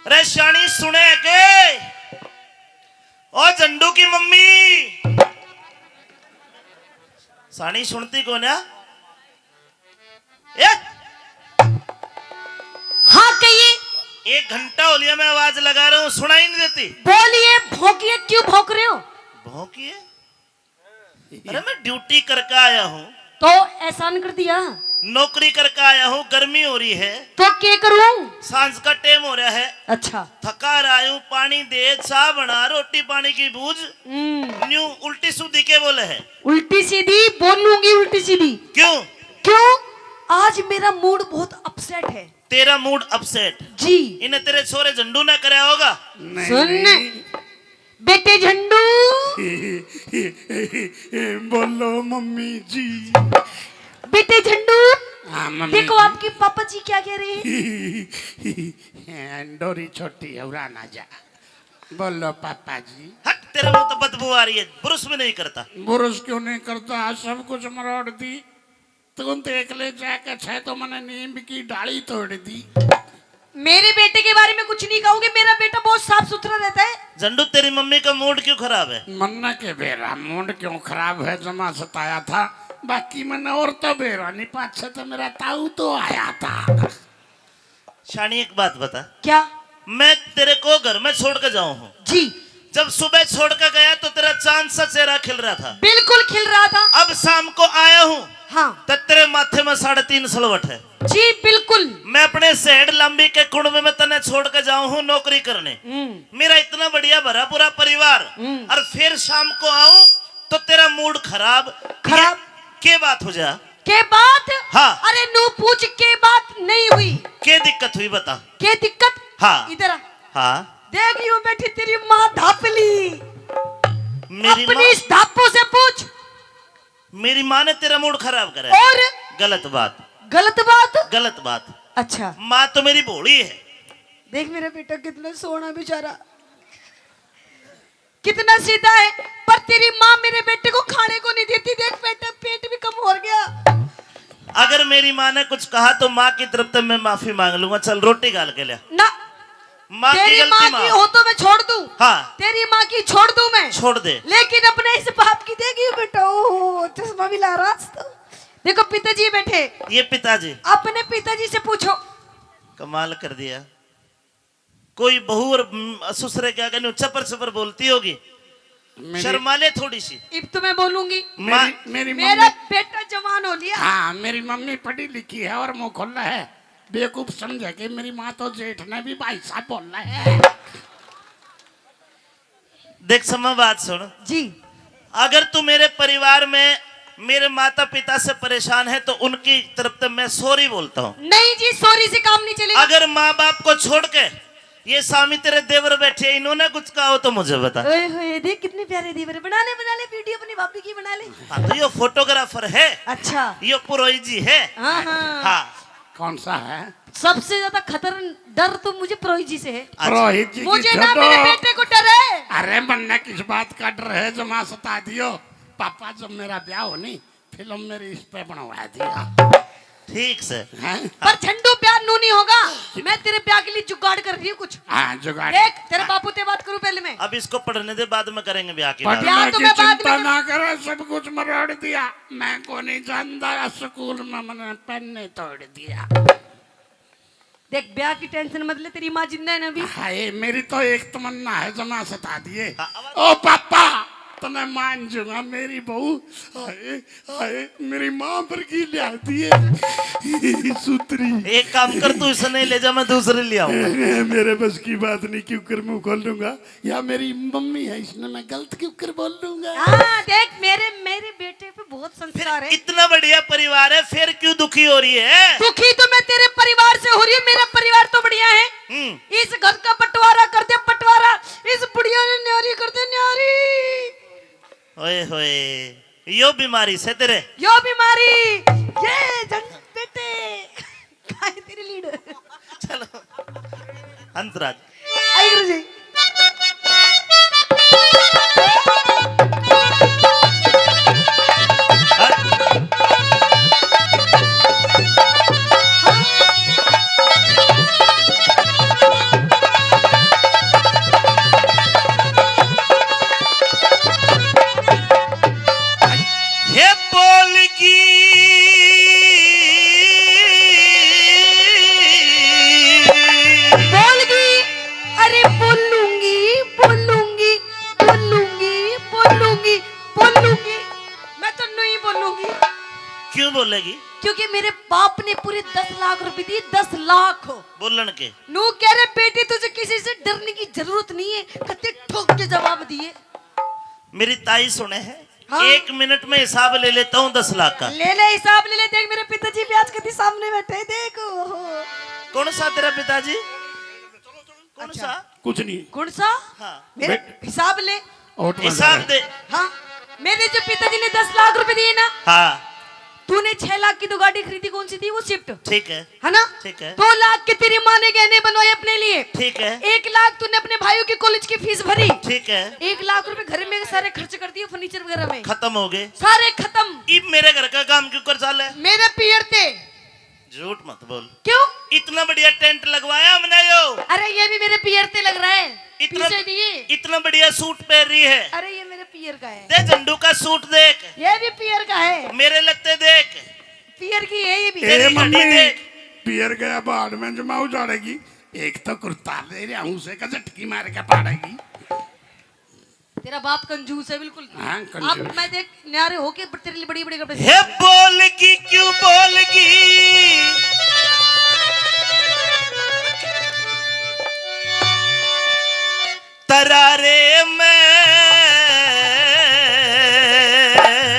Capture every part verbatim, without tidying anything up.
रे शानी सुने के? ओ झंडू की मम्मी, शानी सुनती को ना? ए, हाँ, कहिए। एक घंटा हो लिया मैं आवाज लगा रहा हूँ, सुनाई नहीं देती। बोलिए, भौंकिए, क्यों भौंक रहे हो? भौंकिए? अरे, मैं ड्यूटी करके आया हूँ। तो एहसान कर दिया। नौकरी करके आया हूँ, गर्मी हो रही है। तो के करूँ? सांझ का टाइम हो रहा है। अच्छा। थका रहा हूँ, पानी दे, चाय बना, रोटी पानी की बूझ। हम्म। न्यू उल्टी सीधी के बोले है। उल्टी सीधी बोलूंगी, उल्टी सीधी। क्यों? क्यों? आज मेरा मूड बहुत अपसेट है। तेरा मूड अपसेट? जी। इन्हें तेरे छोरे झंडू ने करया होगा। नहीं, सुन, नहीं। बेटे झंडू। बोलो मम्मी जी। बेटे झंडू। हाँ, मम्मी देखो जी। आपके पापा जी क्या कह रहे हैं। डोरी छोटी है, उड़ा ना जा। बोलो पापा जी। हट, तेरे मुंह तो बदबू आ रही है, ब्रश भी नहीं करता। ब्रश क्यों नहीं करता? सब कुछ मरोड़ दी। तू देख ले जाके, छह तो मैंने नीम की डाली तोड़ दी। मेरे बेटे के बारे में कुछ नहीं कहोगे, मेरा बेटा बहुत साफ सुथरा रहता है। झंडू, तेरी मम्मी का मूड क्यों खराब है? मन्ना के बेरा मूड क्यों खराब है, जमा सताया था, बाकी मैंने और तो बेरा नहीं, पाछे तो मेरा ताऊ तो आया था। शानी, एक बात बता। क्या? मैं तेरे को घर में छोड़ के जाऊं हूँ। जी। जब सुबह छोड़ के गया तो तेरा चांद सा चेहरा खिल रहा था। बिल्कुल खिल रहा था। अब शाम को आया हूँ। हाँ। तो तेरे माथे में साढ़े तीन सलवट है। जी, बिल्कुल। मैं अपने सेठ लांबी के कुंड में तने छोड़ के जाऊं हूँ नौकरी करने। हम्म। मेरा इतना बढ़िया भरा पूरा परिवार, हम्म। और फिर शाम को आऊं तो तेरा मूड खराब। खराब। के बात हो जा? के बात? हाँ। अरे नू पूछ, के बात नहीं हुई? के दिक्कत हुई, बता। के दिक्कत? हाँ। इधर आ। हाँ। देख, यूं बैठी तेरी माँ धापली। मेरी अपनी माँ? इस धापू से पूछ। मेरी माँ ने तेरा मूड खराब करा है। और? गलत बात। गलत बात? गलत बात। अच्छा। माँ तो मेरी भोली है। देख मेरा बेटा कितना सोना बेचारा। कितना सीधा है, पर तेरी माँ मेरे बेटे को खाने को नहीं देती। देख बेटा, पेट भी कम हो गया। अगर मेरी माँ ने कुछ कहा तो माँ की तरफ से मैं माफी मांग लूंगा। चल, रोटी घाल के ले। ना, माँ की तेरी गलती माँ की माफ। हो तो मैं छोड़ दूं। हाँ। तेरी माँ की छोड़ दूं मैं। छोड़ दे। लेकिन अपने इस बाप की देगी बेटा, ओहो, चश्मा भी ला रहा आज तो। देखो पिताजी बैठे। ये पिताजी। अपने पिताजी से पूछो। कमाल कर दिया। कोई बहू और, हम्म, ससुरे क्या कहने, चपर चपर बोलती होगी। मेरी शर्मा ले थोड़ी सी। इब तो मैं बोलूंगी। मेरी, माँ मेरी मेरा मम्मी बेटा जवान हो लिया। हाँ, मेरी मम्मी पढ़ी लिखी है और मुंह खुला है। बेवकूफ समझे कि मेरी माँ तो जेठ ने भी भाई साहब बोला है। देख सम्मा, बात सुन। जी। अगर तू मेरे परिवार में मेरे माता पिता से परेशान है तो उनकी तरफ से मैं सॉरी बोलता हूँ। नहीं जी, सॉरी से काम नहीं चलेगा। अगर माँ बाप को छोड़ के ये सामी तेरे देवर बैठे, इन्होंने कुछ कहा हो तो मुझे बता। ओए होए, देख कितने प्यारे देवर। बना ले, बना ले, वीडियो अपनी भाभी की बना ले। हाँ, तो यो फोटोग्राफर है। अच्छा। यो पुरोहित जी है। हाँ, हाँ। हाँ। कौन सा है? सबसे ज्यादा खतर डर तो मुझे पुरोहित जी से है। अच्छा। पुरोहित जी मुझे ना मेरे बेटे को डर है। अरे मन्ने किस बात का डर है, जमा सता दियो। पापा, जब मेरा ब्याह हो नी, फिल्म मेरी इस पे बनवा दिया। ठीक से। हैं? पर झंडू, ब्याह नू नहीं होगा। मैं तेरे ब्याह के लिए जुगाड़ कर रही हूँ कुछ। हाँ, जुगाड़। देख, तेरे बापू ते बात करूँ पहले मैं। अब इसको पढ़ने दे, बाद में करेंगे ब्याह की बात। ब्याह तो मैं बाद में चिंता ना करे, सब कुछ मरोड़ दिया। मैं को नहीं जानता, स्कूल में मैंने पेन नहीं तोड़ दिया। देख, ब्याह की टेंशन मत ले, तेरी माँ जिंदा है ना अभी। हाय, मेरी तो एक तमन्ना है, जमा सता दिए। हाँ, अब ओ पापा, तने मान जूंगा, मेरी बहू। हाय, हाय, मेरी माँ पर की लिया दिए। सूतरी। एक काम कर, तू इसे नहीं ले जा, मैं दूसरे ले आऊंगा। मेरे बस की बात नहीं, क्यों कर मुंह खोल लूंगा। या मेरी मम्मी है, इसने मैं गलत क्यों कर बोल लूंगा? हाँ, देख, मेरे, मेरे बेटे पे बहुत फिर संस्कार है। इतना बढ़िया परिवार है, फिर क्यों दुखी हो रही है? दुखी तो मैं तेरे परिवार से हो रही हूँ, मेरा परिवार तो बढ़िया है। हम्म। इस घर का बंटवारा कर दे, बंटवारा। इस बुढ़िया ने न्यारी कर दे, न्यारी। ओए होए, यो बीमारी से तेरे। यो बीमारी, ये जन बेटे। कहाँ है तेरी लीड? चलो, हंसराज। आई गुरु जी। बोलेगी? क्योंकि मेरे बाप ने पूरे दस लाख रुपए दिए, दस लाख। बोलन के? नू कह रहे, "बेटी, तुझे किसी से डरने की जरूरत नहीं है।" कत्ते ठोक के जवाब दिए। मेरी ताई सुने है, हाँ। एक मिनट में हिसाब ले लेता हूँ दस लाख का। ले ले, हिसाब ले ले। देख, मेरे पिताजी भी आज कभी सामने बैठे, देख। ओहो। कौन सा तेरा पिताजी? कौन अच्छा। सा? कुछ नहीं। कौन सा? हाँ। मेरे बे- हिसाब ले। हिसाब दे। हाँ, मेरे जो पिताजी ने दस लाख रुपए दिए ना, हाँ। तूने छह लाख की तो गाड़ी खरीदी, कौन सी थी वो? स्विफ्ट। ठीक है। है ना? ठीक है। दो लाख के तेरी माँ ने गहने बनवाए अपने लिए। ठीक है। एक लाख तूने अपने भाइयों की कॉलेज की फीस भरी। ठीक है। एक लाख रुपए घर में सारे खर्च कर दिए, फर्नीचर वगैरह में। खत्म हो गए। सारे खत्म। इब मेरे घर का काम क्यों कर चाले? मेरे पियर ते। झूठ मत बोल। क्यों? इतना बढ़िया टेंट लगवाया हमने यो। अरे, ये भी मेरे पियर ते लग रहा है। इतना, पीछे दिए। इतना बढ़िया सूट पहन रही है। अरे, ये मेरे पियर का है। दे झंडू का सूट देख। ये भी पियर का है। मेरे लत्ते देख। पियर की है ये भी। ए तेरी मम्मी, घड़ी देख। पियर गया बाहर में जमा उजाड़ेगी। एक तो कुर्ता दे रहा हूँ, उसे का झटकी मार के पाड़ेगी। तेरा बाप कंजूस है बिल्कुल। हाँ, कंजूस। आप मैं देख न्यारे होके, पर तेरे लिए बड़ी बड़ी कपड़े। हे बोलगी क्यों बोलगी तरारे में।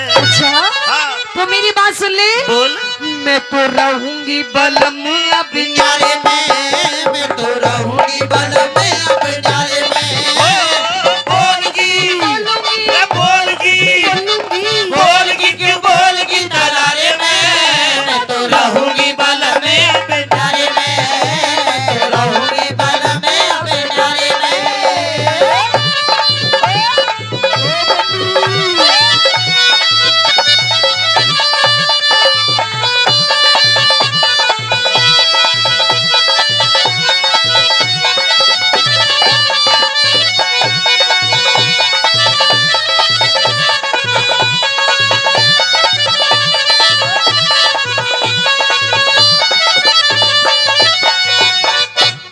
अच्छा, हाँ। तो मेरी बात सुन ले। बोल। मैं तो रहूंगी बलम अब न्यारे में, मैं तो रहूंगी बलम अब न्यारे में। ओ, बोलगी, बोलूंगी। मैं बोलगी, बोलूंगी। बोलगी क्यों बोलगी तरारे में, मैं तो रहूंगी बलम अब न्यारे में, मैं तो रहूंगी बलम अब न्यारे में।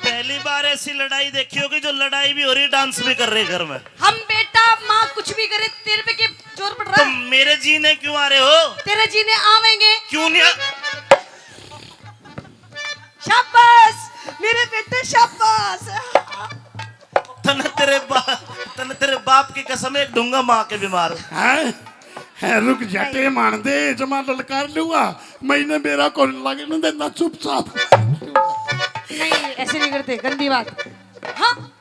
पहली बार ऐसी लड़ाई देखी होगी जो लड़ाई भी हो रही, डांस भी कर रहे घर में। हम बेटा माँ कुछ भी करे, तेरे पे के जोर पड़ रहा तो है? मेरे जीने क्यों आ रहे हो? तेरे जीने आवेंगे। क्यों नहीं आ- शाबाश मेरे बेटे, शाबाश। तने तेरे बा-, तने तेरे बाप की कसम, एक ढूंगा माँ के बीमार। हैं? हैं, रुक जा, टे मान दे, जमा ललकार लूंगा। मैंने मेरा कौन लगने देना, चुपचाप। नहीं, ऐसे नहीं करते, गंदी बात। हाँ।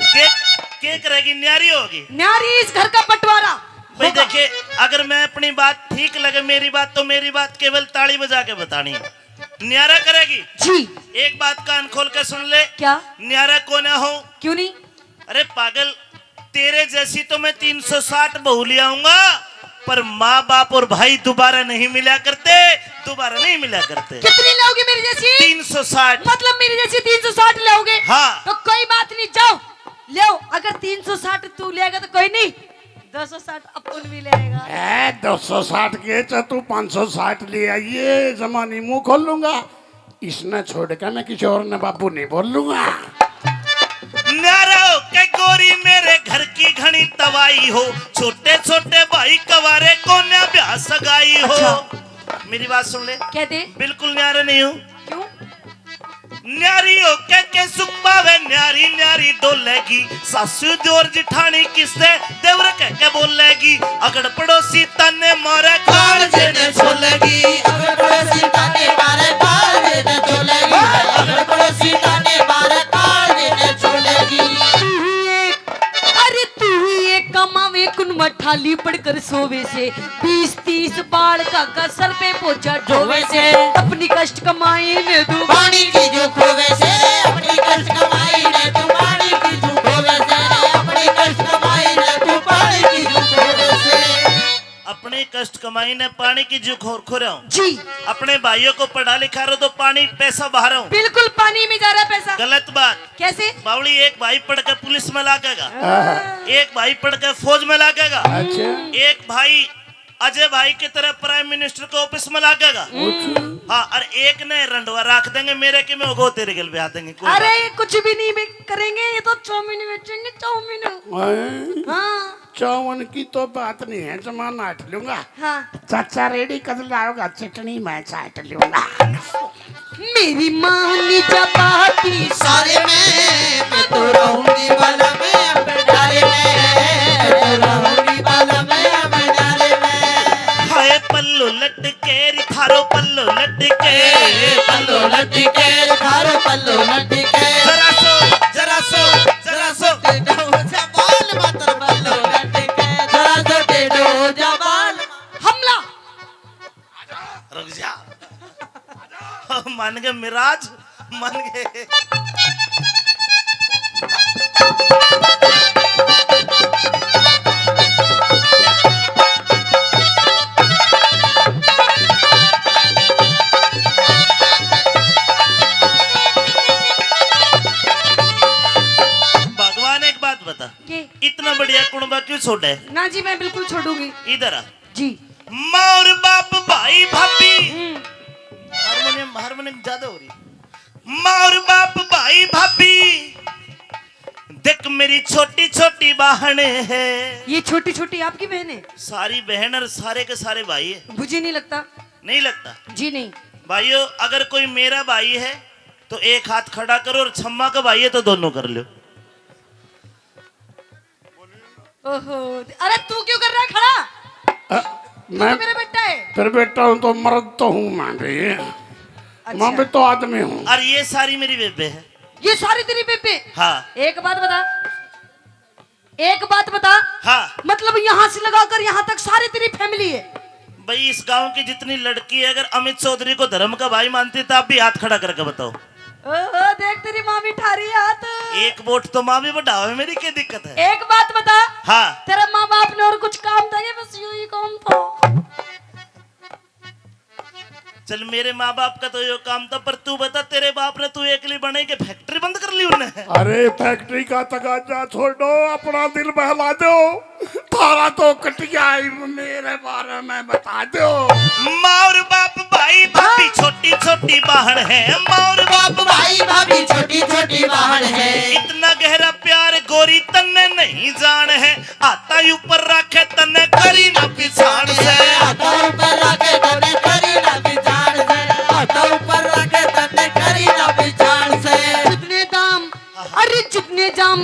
के, के करेगी? न्यारी होगी। न्यारी इस घर का बंटवारा भाई होगा। देखिए, अगर मैं अपनी बात ठीक लगे, मेरी बात, तो मेरी बात केवल ताली बजा के बतानी है। न्यारा करेगी। जी। एक बात कान खोल के सुन ले। क्या? न्यारा को ना हो। क्यों नहीं? अरे पागल, तेरे जैसी तो मैं तीन सौ साठ बहू ले आऊंगा, पर माँ बाप और भाई दोबारा नहीं मिला करते, दोबारा नहीं मिला करते। कितनी लाओगे मेरी जैसी? तीन सौ साठ। मतलब मेरी जैसी तीन सौ साठ लाओगे? हाँ। तो कोई बात नहीं, जाओ ले आओ। अगर तीन सौ साठ तू लेगा तो कोई नहीं, दो सौ साठ अपन भी लेगा। ए, दो सौ साठ के, चाहे तू पाँच सौ साठ ले आइए, जमा नहीं मुंह खोलूंगा। इसने छोड़ के मैं किसी और ने बाबू नहीं बोलूंगा। न्यारो के गोरी मेरे घर की घणी तबाही हो, छोटे छोटे भाई कवारे कोन्या ब्याह सगाई हो। अच्छा। मेरी बात सुन ले। कह दे। बिल्कुल न्यारे नहीं हूँ। क्यों? न्यारी हो के, के सुख पावे, न्यारी न्यारी डोलेगी। सासू जोर जिठानी किससे देवर कह के बोलेगी। अगड़ पड़ोसी ताने मारे कालजे ने छोलेगी। अगड़ पड़ोसी ताने मारे कालजे ने छोलेगी। अगड़ पड़ोसी ताने मारे कालजे ने छोलेगी। तू ही एक, अरे तू ही एक कमावे कुन मठाली पड़कर सोवे से। बीस तीस बालका का सर पे बोझा ढोवे से। अपनी कष्ट कमाई ने तू पानी की जो खोवे से। अपनी कष्ट कमाई ने तू पानी की जो खोवे से। अपनी कष्ट कमाई ने तू पानी की जो खोवे से। अपनी कष्ट कमाई ने पानी की जो खोर खो रहा हूँ। जी। अपने भाइयों को पढ़ा लिखा रहो तो पानी पैसा बहा रहा हूँ। बिल्कुल पानी में जा रहा है पैसा। गलत बात। कैसे? बावली, एक भाई पढ़ के पुलिस में लागेगा, हाँ। एक भाई पढ़ के फौज में लागेगा, अच्छा। एक भाई अजय भाई की तरह प्राइम मिनिस्टर के ऑफिस में लागेगा। अच्छा। हाँ, और एक ने रंडवा रख देंगे, मेरे के में होगो, तेरे गल ब्याह देंगे, कोई अरे, बात ये कुछ भी नहीं बे-, करेंगे, ये तो चाउमीन बेचेंगे, चाउमीन। हाँ। हाँ। चावन की तो बात नहीं है, जमा नाट लूंगा। हाँ। चाचा रेडी कद लाओगा, चटनी मैं चाट लूंगा। मेरी माँ ने चपाती सारे में, मैं तो रहूंगी बाला में अब डारे में, मैं तो रहूंगी बाला में अब डारे में। हाय पल्लू लटके रे थारो पल्लू लटके, पल्लू लटके रे थारो पल्लू लटके। जरा सो, जरा सो, जरा सो। जबान मात्र पल्लू लटके, जरा सो टेढ़ो जबान। हमला। रुक जा। मान गए मिराज, मान गए। भगवान, एक बात बता, के? इतना बढ़िया कुणबा क्यों छोड़े? ना जी, मैं बिल्कुल छोड़ूंगी। इधर आ। जी। माँ और बाप, भाई भाभी। हम्म। हारमोनियम, हारमोनियम ज्यादा हो रही। माँ और बाप, भाई भाभी, देख मेरी छोटी छोटी बहन है। ये छोटी छोटी आपकी बहन है? सारी बहन और सारे के सारे भाई है। मुझे नहीं लगता। नहीं लगता? जी नहीं। भाइयों, अगर कोई मेरा भाई है तो एक हाथ खड़ा करो, और छम्मा का भाई है तो दोनों कर लो। ओहो, अरे तू क्यों कर रहा है खड़ा? अ, तू मैं तो मेरा बेटा है। फिर बेटा हूँ तो मर्द तो हूँ मैं भी। अच्छा। मैं भी तो आदमी हूँ। और ये सारी मेरी बेबे है। ये सारी तेरी बेबे? हाँ। एक बात बता, एक बात बता। हाँ। मतलब यहाँ से लगाकर यहाँ तक सारी तेरी फैमिली है? भाई, इस गांव की जितनी लड़की है, अगर अमित चौधरी को धर्म का भाई मानती तो आप भी हाथ खड़ा करके बताओ। ओहो, देख तेरी माँ भी ठा रही है हाथ। एक वोट तो माँ भी बढ़ावे, मेरी क्या दिक्कत है? एक बात बता। हाँ। तेरे माँ बाप ने और कुछ काम था या बस यू ही काम था? चल, मेरे माँ बाप का तो यो काम था, पर तू बता, तेरे बाप ने तू एकली बनाई के फैक्ट्री बंद कर ली उनने? अरे, फैक्ट्री का तगाजा छोड़ो, अपना दिल बहला दो। थारा तो कट गया ही, मेरे बारे में बता दो। माँ और बाप, भाई भाभी, हाँ। छोटी छोटी बहन है। माँ और बाप, भाई भाभी, छोटी छोटी बहन है। इतना गहरा प्यार गोरी तन्ने नहीं जान है। हाथा ऊपर रखे तन्ने करी ना पिछाण से। हाथा ऊपर रखे तन्ने करी ना पिछाण से। हाथा ऊपर रखे तन्ने करी ना पिछाण से। जितने दाम, अरे जितने दाम,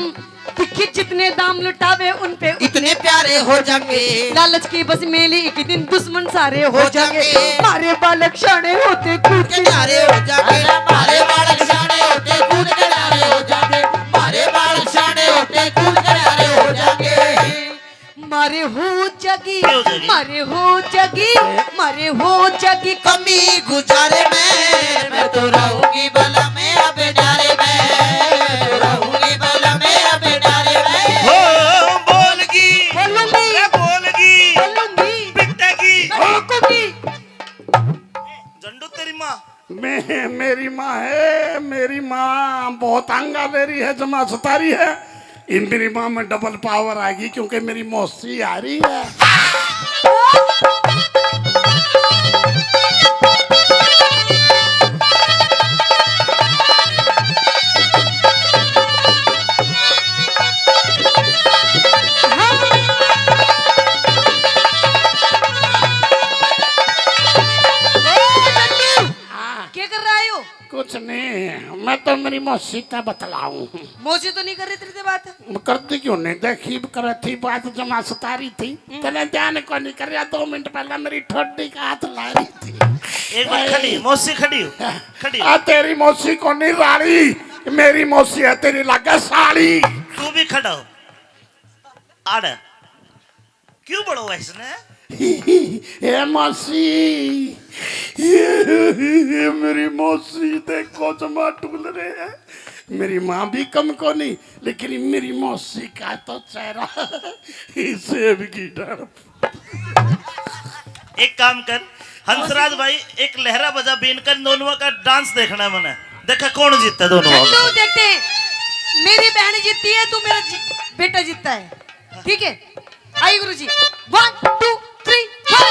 देखिए जितने दाम लुटावे उन पे इतने प्यारे हो जाएंगे। लालच की बस मेली एक दिन दुश्मन सारे हो हो जाएंगे। जाएंगे। मारे बालक शाणे होते कूद के प्यारे हो जाएंगे। मारे बालक शाणे होते कूद के प्यारे हो जाएंगे। मारे बालक शाणे होते कूद के प्यारे हो जाएंगे। मारे हो जागी, हो जागी। मारे हो जागी, मारे हो जागी कमी गुजारे में, मैं तो रहूंगी बाला में अब डारे में, मैं तो रहूंगी बाला में अब डारे में। हो बोलगी, बोलूंगी। अरे बोलगी। बोलूंगी। पिटेगी। मैं रोकूंगी। झंडू तेरी माँ। मैं, मेरी माँ है, मेरी माँ बहुत आंगा दे रही है, जमा सता रही है। ये मेरी माँ में डबल पावर आएगी क्योंकि मेरी मौसी आ रही है। हाँ। क्या कर रहा है यो? कुछ नहीं, मैं तो मेरी मौसी ते बतलाऊं। मौसी तो नहीं कर रही तेरी ते बात। मैं करती क्यों नहीं? देखी करे थी बात जमा सता रही थी। हम्म। तने ध्यान को नहीं कर रहा, दो मिनट पहले मेरी ठोडी का हाथ ला रही थी। एक बार ए। खड़ी, मौसी खड़ी हो, खड़ी हो। आ तेरी मौसी को नहीं राली, मेरी मौसी है तेरी लागे साली। तू भी खड़ा हो। आड़। क्यों बड़ो है इसने? ए मौसी, ये मेरी मौसी देखो जमा टूल रहे हैं। मेरी माँ भी कम को नहीं, लेकिन मेरी मौसी का तो चेहरा सेब की डाल। एक काम कर हंसराज भाई, एक लहरा बजा बीन कर, दोनों का डांस देखना है मने। देखा कौन जीतता दोनों में। चलो देखते हैं, मेरी बहन जीतती है, तू मेरा जी-, बेटा जीतता है, ठीक है? आइए गुरुजी, one, two, three, four।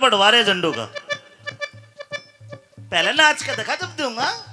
पड़वा रहे झंडू का। पहले नाच के दिखा, जब दूंगा।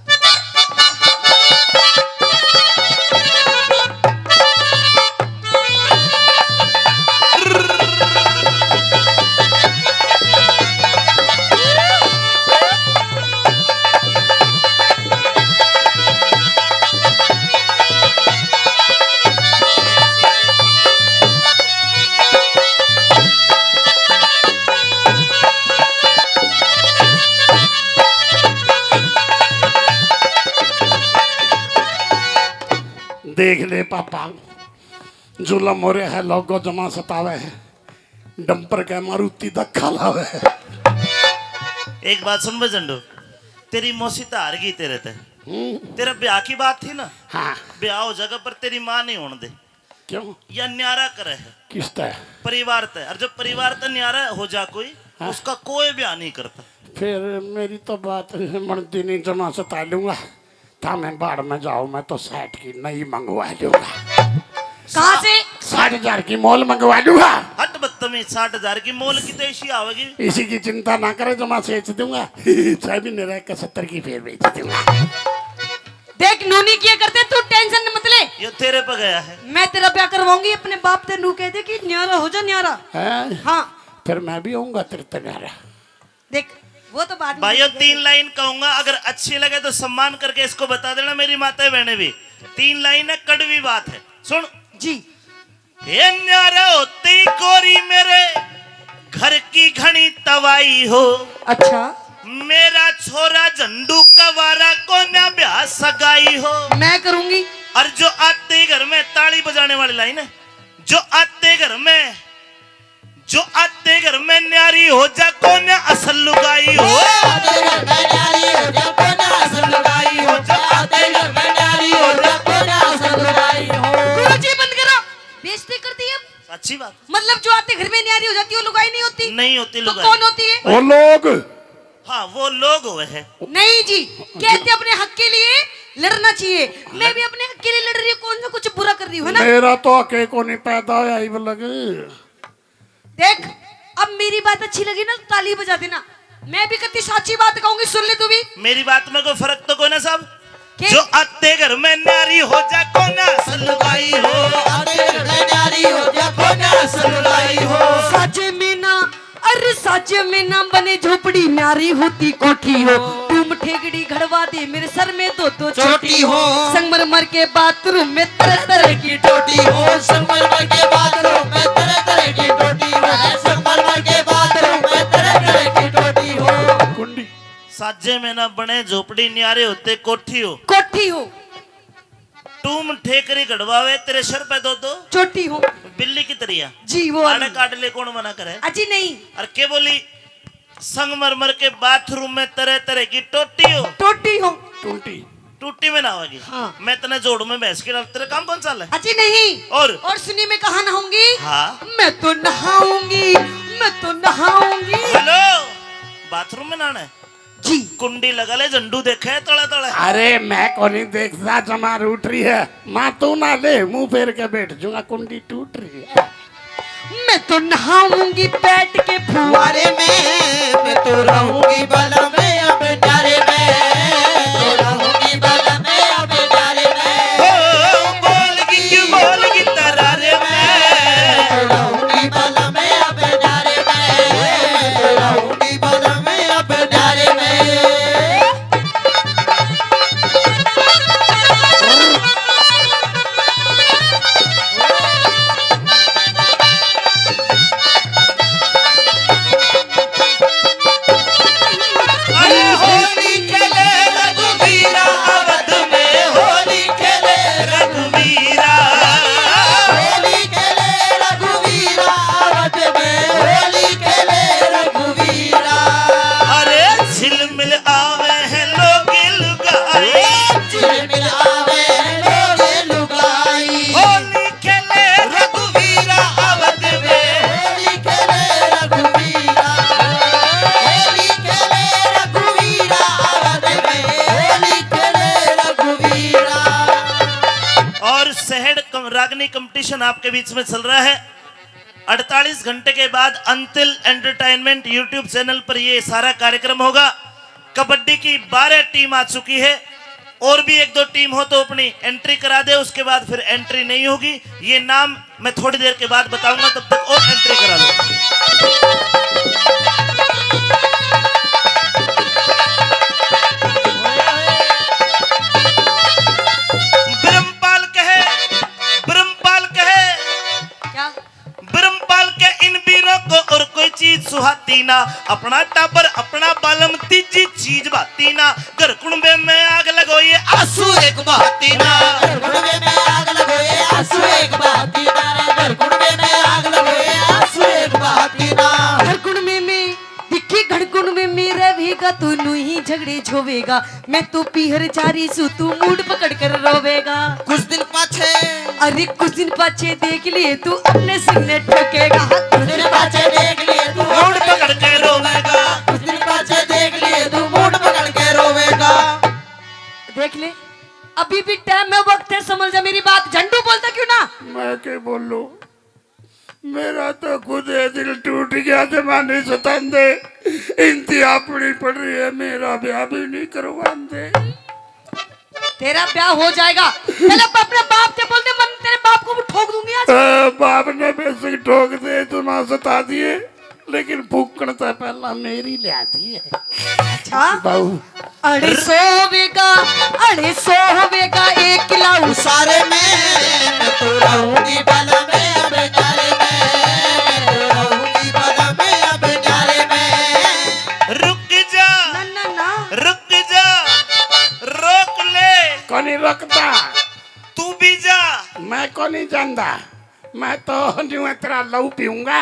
देख ले पापा, जुलम हो रहा है, लोगो जमा सतावे है, डंपर के मारुति धक्का लावे है। एक बात सुन बे झंडू, तेरी मौसी तो हार गई तेरे ते। हम्म। तेरा ब्याह की बात थी ना? हाँ। ब्याह हो जाएगा, पर तेरी माँ नहीं होने दे। क्यों? या न्यारा करे है। किस तै? परिवार तै। और जब परिवार तै न्यारा हो जा कोई, हाँ। उसका कोई ब्याह नहीं करता। फिर मेरी तो बात मनती नहीं, जमा सता लूंगा। था मैं बाढ़ में जाओ, मैं तो साठ की नई मंगवा लूंगा। कहाँ से? साठ हजार की मॉल मंगवा लूंगा। हट बदतमीज, साठ हजार की मॉल की तो इसी आवेगी। इसी की चिंता ना करे, जमा सेच दूंगा। छह महीने रह के सत्तर की फिर बेच दूंगा। देख, नूनी किया करते, तू टेंशन मत ले। ये तेरे पे गया है। मैं तेरा ब्याह करवाऊंगी अपने बाप ते, नू कह दे कि न्यारा हो जा, न्यारा। हैं? हाँ। फिर मैं भी आऊंगा तेरे ते न्यारा। देख, वो तो बाद में भाइयों, बोलेंगे। तीन लाइन कहूंगा, अगर अच्छी लगे तो सम्मान करके इसको बता देना, मेरी माता बहने भी। तीन लाइन है, कड़वी बात है, सुन। जी। हे न्यारे होते ही गोरी मेरे घर की घणी तवाई हो। अच्छा। मेरा छोरा झंडू कवारा कोन्या ब्याह सगाई हो। मैं करूंगी। और जो आते ही घर में, ताली बजाने वाली लाइन है, जो आते घर में, जो आते घर में न्यारी हो जा कोन्या असल लुगाई हो। आते घर में न्यारी हो जा कोन्या असल लुगाई हो। जो आते घर में न्यारी हो जा कोन्या असल लुगाई हो। गुरुजी बंद करो, बेइज्जती कर दी अब। अच्छी बात। मतलब जो आते घर में न्यारी हो जाती है, वो लुगाई नहीं होती? नहीं होती तो लुगाई। कौन होती है? वो लोग। हाँ, वो लोग हुए हैं। नहीं जी, कहते अपने हक के लिए लड़ना चाहिए। मैं भी अपने हक के लिए लड़ रही हूँ, कौन सा कुछ बुरा कर रही हूँ, है ना? मेरा तो हक को नहीं पैदा होया ही लगे। देख, अब मेरी बात अच्छी लगी ना तो ताली बजा देना। मैं भी कति साची बात कहूंगी, सुन ले तू भी। मेरी बात में कोई फर्क तो कोई ना साहब। के? जो आते घर में न्यारी हो जा कोन्या असल लुगाई हो। आते घर में न्यारी हो जा कोन्या असल लुगाई हो। साजे में ना, अरे साजे में ना बने झोपड़ी, न्यारी होती कोठी हो। टूम ठेकड़ी घड़वा दे, मेरे सर में दो दो चोटी चोटी हो। हो। संगमरमर के बाथरूम में तरह तरह की टोटी हो। संगमरमर के बाथरूम में तरह तरह की टोटी हो। संगमरमर के बाथरूम में तरह तरह की टोटी हो। कुंडी। साजे में ना बने झोपड़ी, न्यारे होते कोठी हो। कोठी हो। टूम ठेकरी घड़वावे, तेरे सर पे दो दो चोटी हो। बिल्ली की तरिया। जी, वो आड़े वाली। काट ले, कौन मना करे? अजी नहीं। और के बोली, संगमरमर के बाथरूम में तरह तरह की टोटी हो। टोटी हो। टूटी। टूटी में नहावेगी। हाँ। मैं तने जोड़ू में भैंस की डाल, तेरे काम कौन सा है? अजी नहीं। और? और सुनी, मैं कहाँ नहाऊंगी? हाँ। मैं तो नहाऊंगी, मैं तो नहाऊंगी। हेलो, बाथरूम में नहाना है? जी। कुंडी लगा ले, झंडू देखे तले तले। अरे, मैं को नहीं देखता, जमा रूट रही है। माँ, तू ना ले, मुंह फेर के बैठ जूंगा, कुंडी टूट रही है। मैं तो नहाऊंगी बैठ के फुहारे में, मैं तो रहूंगी बला में अब न्यारे में, तो रहूंगी बला में अब न्यारे में। हो, बोल की क्यों बोल की तरारे में। तो रहूंगी बला में अब न्यारे में, तो रहूंगी बला में अब न्यारे में। अरे होली खेले रघुवीरा अवध में, होली खेले रघुवीरा। होली खेले रघुवीरा अवध में, होली खेले रघुवीरा। अरे झिलमिल आवे हैं लोग लुगाई। झिलमिल आवे हैं लोग लुगाई। होली खेले रघुवीरा अवध में। होली खेले रघुवीरा। होली खेले रघुवीरा अवध में। होली खेले रघुवीरा। और सहड़ कम-, रागनी कंपटीशन आपके बीच में चल रहा है। अड़तालीस घंटे के बाद अंतिल एंटरटेनमेंट YouTube चैनल पर ये सारा कार्यक्रम होगा। कबड्डी की बारह टीम आ चुकी है, और भी एक दो टीम हो तो अपनी एंट्री करा दे, उसके बाद फिर एंट्री नहीं होगी। ये नाम मैं थोड़ी देर के बाद बताऊंगा, तब तक और एंट्री करा लो। ब्रह्मपाल कहे, ब्रह्मपाल कहे, क्या? ब्रह्मपाल के इन वीरों को और कोई चीज सुहाती ना, अपना टाबर, अपना बालम, तीजी चीज भाती ना। घर कुणबे में आग लगोए, आंसू एक बहाती ना। घर कुणबे में आग लगोए, आंसू एक बहाती ना। घर कुणबे में आग लगोए, आंसू एक बहाती ना। घर कुणबे में दिखी, घर कुणबे में रहेगा, तू नू ही झगड़े झोवेगा। मैं तो पीहर जा रही सू, तू मूड पकड़ कर रोवेगा। कुछ दिन पाछे, अरे कुछ दिन पाछे देख लिए तू अपने सिर ने ठोकेगा। कुछ दिन पाछे देख लिए तू मूड पकड़ के रोवेगा। कुछ दिन पाछे देख लिए तू मूड पकड़ के रोवेगा। देख ले, अभी भी टाइम है, वक्त है, संभल जा मेरी बात। झंडू बोलता क्यों ना? मैं के बोलूं? मेरा तो खुद ये दिल टूट गया, जमाने सतांदे। इनती आपड़ी पड़ रही है, मेरा ब्याह भी नहीं करवांदे। तेरा ब्याह हो जाएगा। पहले अपने बाप से बोल दे, मैं तेरे बाप को ठोक दूंगी आज। ए, बाप ने बेशक ठोक दे, इतना सता दिए, लेकिन फूकण से पहला मेरी ले आती है। अच्छा? बहू। अड़े सौ होवेगा, अड़े सौ होवेगा एक किला उसारे में। मैं तो रहूंगी बल में अब जारे में, मैं तो रहूंगी बल में अब जारे में। रुक जा, ना, ना, ना। रुक जा, रोक ले। कोनी रोकता। तू भी जा। मैं कोनी जांदा। मैं तो न्यू तेरा लहू पीऊंगा।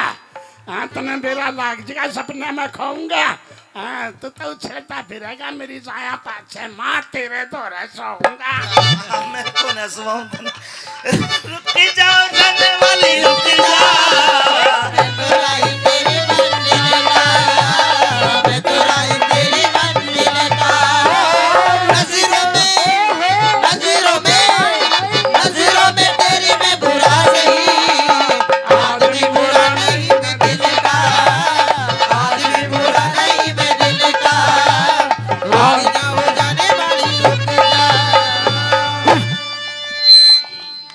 हाँ, तने बेरा लाग जाएगा, सपने में खाऊंगा। हाँ, तू तो उछलता फिरेगा, मेरी जाया पाछे माँ तेरे धोरे सोऊंगा। मैं तो ना सुवाऊं तने। रुक जाओ जाने वाली, रुक जाओ।